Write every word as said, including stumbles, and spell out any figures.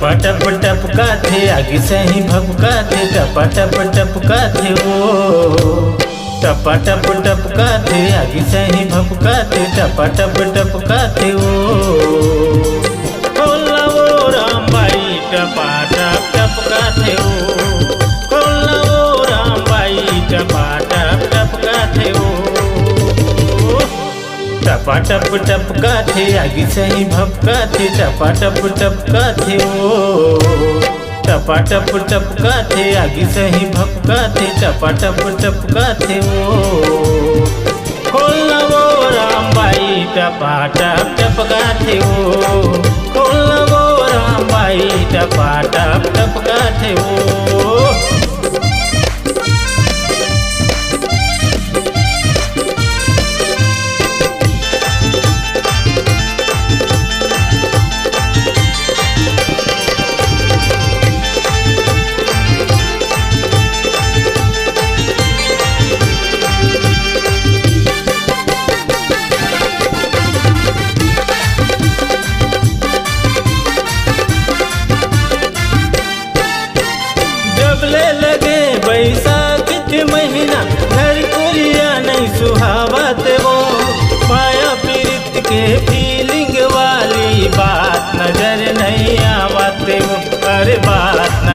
टपा टप टपकाथे, आगी सही भभकाथे, टपा टप टपकाथे ओ। टपा टप टपकाथे, आगी सही भभकाथे, टपा टप टपकाथे ओ। खोल ना ओ राम बाई, टपा टप टपकाथे ओ। खोल ना ओ राम बाई, टपा टप टपकाथे ओ। टपा टप टपकाथे, आगी सही भभकाथे, टपा टप टपकाथे ओ। टपा टप टपकाथे, आगी सही भभकाथे, टपा टप टपकाथे ओ। खोल ना ओ राम बाई, टपा टप टपकाथे ओ। खोल ना ओ राम बाई, टपा टप टपकाथे ओ।